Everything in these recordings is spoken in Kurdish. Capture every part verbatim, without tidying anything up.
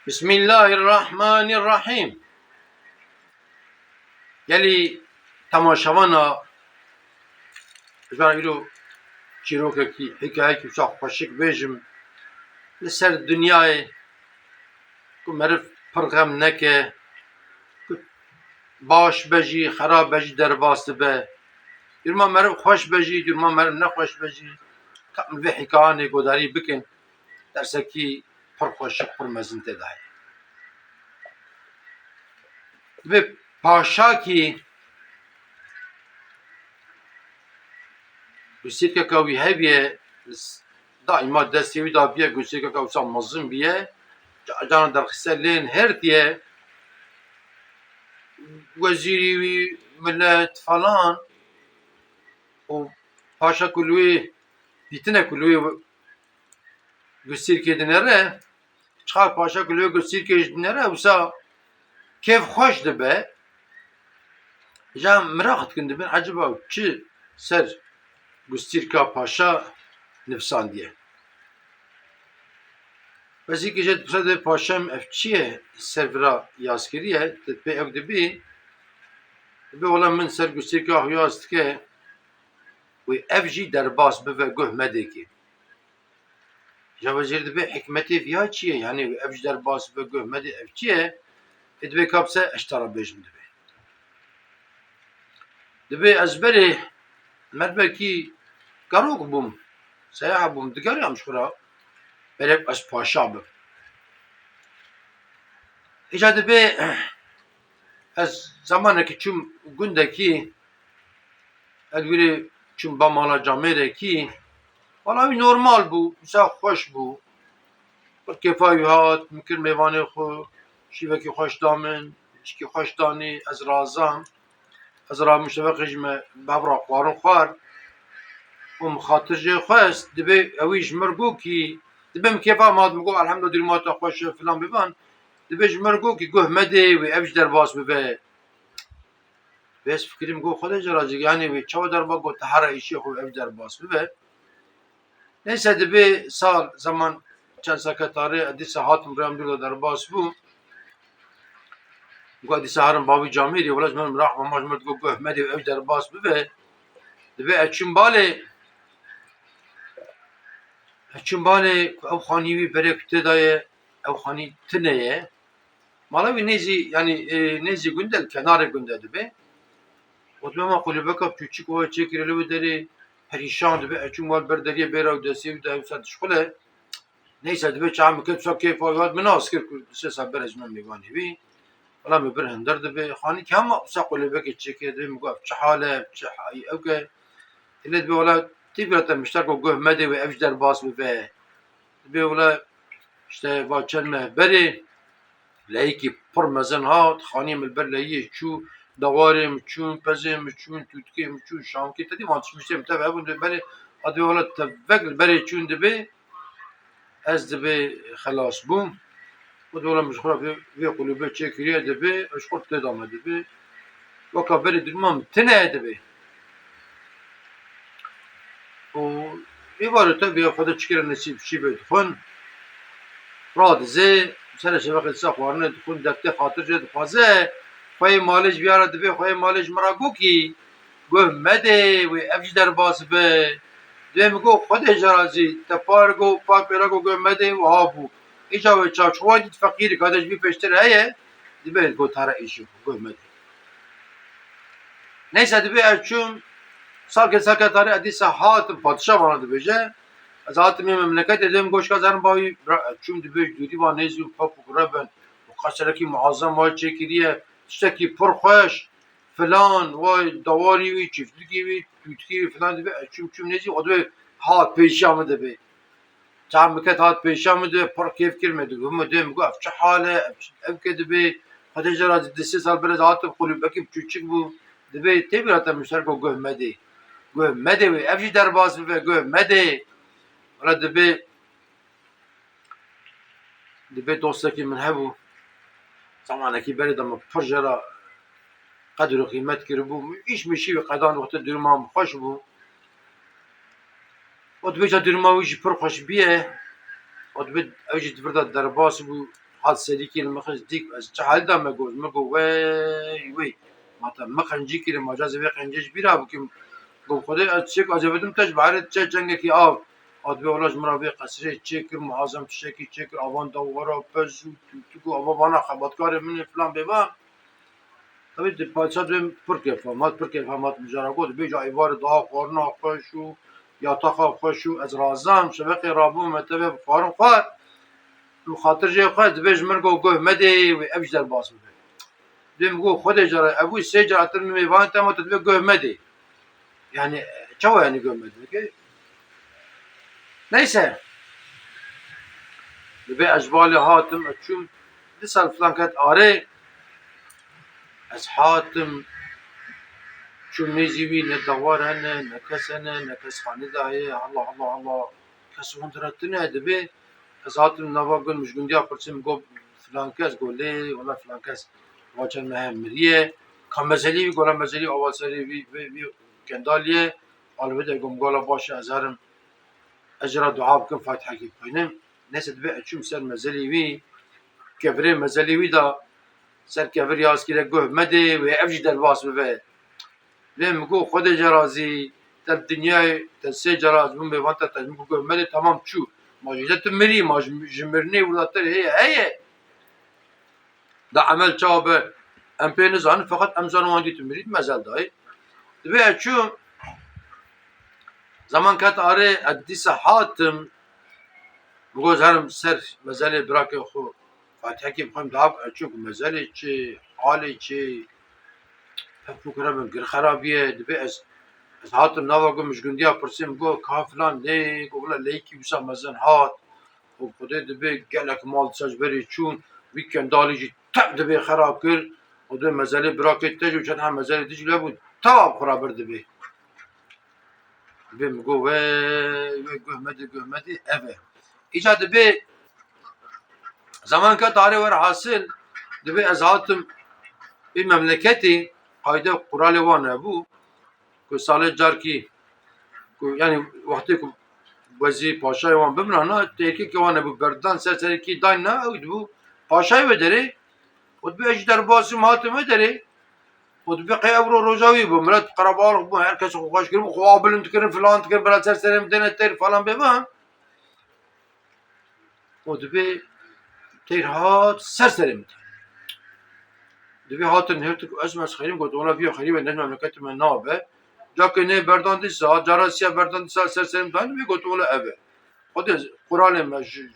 Bismillahirrahmanirrahîm. Gelî temaşevana, ji ber îro çîrokekî, hikayekî wisa xweşik bêjim. Li ser dinyayê ku meriv pir xem neke, ku baş be jî, xerab be jî derbas dibe. Duruma meriv xweş be jî, duruma meriv nexweş be jî, ka em vê hikayanê godarî bikin. Dersekî pir xweş, pir mezin tê de heye. Divê paşakî gursîrkeka wî hebiye, daîma destê wî de biye, gursîrkeka wisa mezin biye, ca-, carna derxiste lên hertiye, wezîrî wî, milet falan û paşa ku li wê dîtine ku li wê gursîrkê dinere, çiqas paşa ku li wê gursîrkê jî dinere, wisa kêf xweş dibe. Îja miraq dikin, dibin eciba çi ser gursîrka paşa nivîsandiye. Bezîkî jê dipirse, dibê paşa min ev çi ye ser vira yaz kiriye, tu pê ew dibî, dibê wela min ser gursîrka xwe yaz dike, wê ev jî derbas bibe guh medê kî. Ja wezîr dibê hikmetê viya çi ye? Yanî ev jî derbas be guh medê ev çi ye? Ê dibê ka bise ez ji te re bêjim dibê. Dibê ez berê merivekî gerok bûm, seyaha bûm, digeriyam ji xwe re berê ez paşa bim. Îca dibê ez zemanekî çûm gundekî, ez wîrê çûm ba mala camêrekî. Mala wî normal bû, wisa xweş bû. Bi kêfa wî hat, min kir mêvanê xwe, şîvekî xweş da min, çikî xweş danî, ez razam. Ez rabûm şevexê ji me bi hev re xwarin xwar û min xatir jê xwest. Dibê ewî ji mir got kî, dibê min kêfa min hat, min got, elhemdulillah, duruma te xweş e, filan biban. Dibê ji mir got kî, guh medê wê ev jî derbas bibe. Bes fikirim got, Xwedê jê razî, yanî wê çawa derbas, got, te here îşê xwe ev derbas bibe. Neyse, dibê sal, zeman çend seke tarê, ez dîsa hatim rêya min dûr de derbas bû. Got, dîsa herim bavî camêrî, wela ji min miraq bû, ma ji min digot, guh medê ev derbas bibe. Dibê ez çûm balê, ez çûm balê, ew xanî wî berê ku tê de ye, ew xanî tune ye. Mala wî nêzî, yanî, e, nêzî gund e, li kenarê gund e dibê. Got, dibê ma qulîbeka çûçik wê çêkirê li wê derê, perîşan dibê, ez çûm wer ber deriyê bêra û destê wî de wisa dişxule. Neyse, dibê çawa min ket, wisa kêfa wî hat, min nas kir ku di sê sal ber ez me mêvanê wî. Wela min bir hinder dibê, xanî ki hema wisa qulîbekê çêkirê dibê, min got, ev çi hal e, ev çi hayî ew ke. Têlê dibê, wela tê bîra te mişter ku guh medê wê ev jî derbas bibe. Dibê wela işte va çend meh berê leyîkî pir mezin hat, xanî min li ber leyiyê çû, dawarê min çûn, pezê min çûn, tûtikê min çûn, şamkê te dî van tişmiştê min tev hebûn, dibê berê, a dibê wela tevek li berê çûn dibê, ez dibê xelas bûm. Û dibê wela min ji xwe re vê, vê qulûbê çêkiriye dibê, ez ji xwe tê de me dibê. Weka berê duruma min tune ye dibê. Û êvarê te bîya Xwedê çikire nesîb şîvê dixwin. Radizê, serê şevexê disa xwarinê dixwin, dertê xatir jê dixwaze. Xweyê malê ji viya re dibê, xweyê malê ji min re got kî, guh medê wê ev jî derbas be. Dibê min got, Xwedê ji razî, te par got, par pêra got, guh medê, wiha bû. Îca wê çawa, çawa dît feqîrî, ka de ji vî pêştir heye, dibê got, here îşî xwe, guh medê. Neyse, dibê ez çûm, salkê seke tarî ez dîsa hatim, padişah vana dibêje. Ez hatim ê memleketê, dibê min got, ji ka zerin bavî, bira, ez çûm dibê ji dûrî van nêzî û pep û gure bin. Û qeserekî muazem wa çêkiriye, tiştekî pir xweş, filan, way dawarî wî, çiftlikî wî, tûtikî wî filan dibê, ez çûm, çûm nêzî, o dibê hat pêşiya min dibê. Çav min ket hat pêşiya min dibê, pir kêf kir me dibê. Min dibê, min got, ev çi hal e, ev çi, ev ke dibê, Xwedê jê razî, di sê sal berê ez hatim, qulûbekî biçûçik bû. Dibê, tê bîra te mişter ku guh medê. Guh medê wê, ev jî derbas bibe, guh medê. Wela dibê, dibê dostekî min hebû. Zemanekî berê de min pir jê re qedir û qîmet kiribû. Îş mişî wî qedan wextê duruma min xweş bû. Û dibê ca duruma wî jî pir xweş bûye. Û dibê ew jî di vir de derbas bû. hat serî kir, min xist dîk, ez çi hal da me got, min got, wey, wey. Ma te min qencî kir, ma cazê vê qencê ji bîra bikim. Got, Xwedê ez çek, ez ê bidim te ji biharê çe cengekî av. Hat vê wela ji min re vê qesrê çêkir, muhazem tiştekî çêkir, avan da wera pez û tûtûk û ava vana xebatkarê min ê filan bêvan. Tabii di padşah dibê pir kêfxweş hat, pir kêfxweş hat mijara got, dibê ca êvarê daha xwarina xweş û yataxa xweş û ez razam, şeveqê rabûm, me tevê xwarin xwar. Û xatir jê xwe dibê ji min got, guh medê wê ev ji derbas bibe. Dibê min got, Xwedê cara, ev wî sê cara tir min mêvan te ma tu dibê guh medê. Yani, çawa yani guh medê? Neyse. Dibê ez ji balê hatim, ez çûm, di sal filan ket arê, ez hatim, çûm nêzî wî, ne dawar hene, ne kes hene, ne kes xanî de heye, Allah, Allah, Allah, kes hûn dire tune, dibê ez hatim nava gund, min ji gundiya pirsim, got filan kes, got lê, wela filan kes, va çend mehe miriye, ka mezelî wî, gola mezelî, ava serê wî, wî, wî kendaliye, alvê de gom gola baş e, ez herim, ez jê re dua bikim, Fatihekê bixwînim. Neyse dibê ez çûm ser mezelî wî, kevirê mezelî wî da, ser kevir ya ez kire guh medê, wê ev jî derbas bibe. Lê min got, Xwedê ce razî, te dinyayê, te sê cara ez bûm bêvan te, te min got guh medê, temam çû. Ma jî de tu mirî, ma ji, ji mirinê wila te heye, heye. Da emel çawa be, em pê nizanin, feqet em zanin wan dî tu mirî, mezel dayê. Dibê ez çûm, zaman ket arê, ez dîsa hatim, min got, herim ser mezelê birakê xwe, Fatihekê bixwim, da ez çûm ku mezelê çi, halê çi, pepûk rebin, gir xerabiye, dibê ez, ez hatim nava gund, min ji gundiya pirsim, got, ka filan lê, got, wila leyikî wisa mezin hat, û Xwedê dibê gelek mal dîsa ji berê çûn, wî kendalî jî tep dibê xera kir, û dibê mezelê birakê te jî û çend ha mezelê dî jî le bûn, tewa bi xwe re bir dibê. Dibê min got, wey, wey, guh medê, guh medê, ev e. Îca dibê, zaman ket arê, werhasil, dibê ez hatim vî memleketê, qayde quralê wan hebû, ku salê carkî, ku, yani, wextê ku wezîr paşayê wan bimrana, têrkekê wan hebû, berdan ser serê kî dayna, ew dibû paşayê wê derê, û dibê ez jî derbasî me hatim wê derê, û dibê qey ewro roja wî bû, milet qerebalix bû, her kes xwe xweş kiribû, xwe bilind dikirin, filan dikirin, bira ser serê min dêne teyr falan bêvan. Û dibê teyr hat ser serê min. Dibê hatin hêrtik û ez me xerîm got, wela vîya xerîbê ne ji memleketê me nabe. Cakê nê berdan dîsa, cara siya berdan dîsa ser serê min dibê got, wela ev e. Xwedê quralê me ji,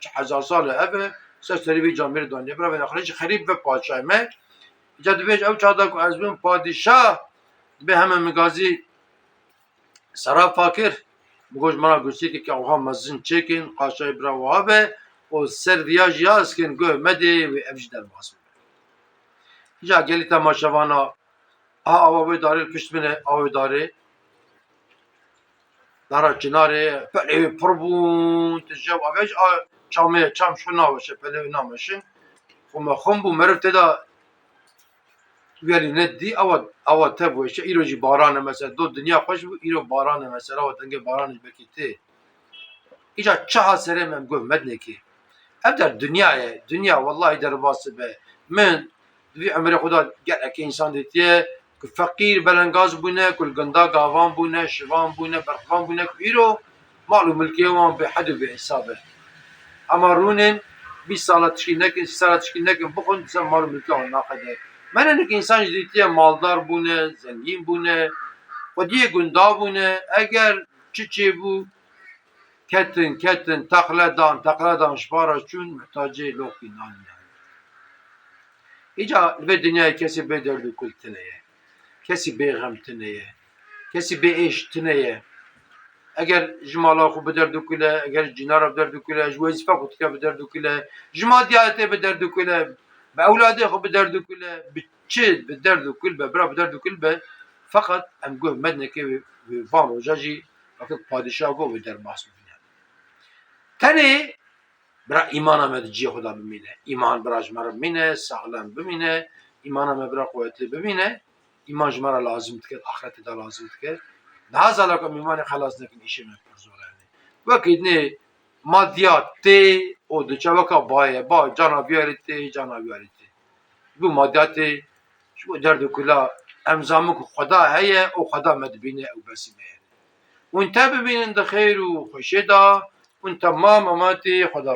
ji hezar sal e ev e, ser serê vî camêrê daniye. Bira vê nexirê jî xerîb ve padşahê me. Îca dibêj ew çax da ku ez bûm padîşah, dibê heme min gazî serafa kir, min got, ji min re gursîkeke wiha mezin çêkin, qaşayê bira wiha be û ser viya jî ya ez kin guh medê wê ev jî derbas bibe. Îca gelî temaşevana, aha awa wê darê li pişt min e, awê darê, dara çinarê, pelê wê pir bûn, tu ji ew avê jî a çamê, çam ji xwe naweşe, pelê wê nameşin. Xwe me xwin bû, meriv tê de Werî ne dî, ewa, ewa tev weşe, îro jî baran e mesela, do dinya xweş bû, îro baran e mesela, ewa dengê baranê jî belkî tê. Îca çaha serê me em guh medinekê. Ev der dinya ye, dinya wellahî derbas dibe. Min di vî emirê xwe de gelekê însan dîtiye ku feqîr belengaz bûne, ku li gunda gavan bûne, şivan bûne, berxvan bûne, ku îro mal û milkê wan bêhed û bêhesab e. Ema rûnên bîst sala tişkî nekin, sî sala tişkî nekin, bixwin, dîsa mal û milka wan naqede. Me ne nik însan jî dîtiye maldar bûne, zengîn bûne, xwediyê gunda bûne, eger çi çêbû, ketin, ketin, teqle dan, teqle dan, ji para çûn, mihtacê loqî nan ne. Îca li vê dinyayê kesî bê derd û kul tune ye. Kesî bê xem tune ye. Kesî bê êş tune ye. Eger ji mala xwe bi derd û kul e, eger ji cînara bi derd û kul e, ji wezîfa xwe dike bi derd û kul e, ji madiyatê bi derd û kul e, bi ewladê xwe bi derd û kul e, bi çi bi derd û kul be, bira bi derd û kul be, feqet em guh medinekê wê, wê van roja jî wekî padîşah got wê derbas bibîne. Tenê bira îmana me di cihê xwe de bimîne. Îman bira ji me re bimîne, saxlem bimîne, îmana me bira quwetlî bimîne. Îman ji me re lazim dike, axretê de lazim dike. Niha zalako em îmanê xelas nekin, îşê me pir zor e. Wekî dinê madiyat tê, û diçe weka bayê, ba cana viyarî tê, cana viyarî tê. Bû madiyatê, ji bo derd û kula, em zanin ku Xweda heye û Xweda me dibîne û besî me ye. Hûn te bibînin di xêr û xweşiyê de, hûn temam emanetê Xweda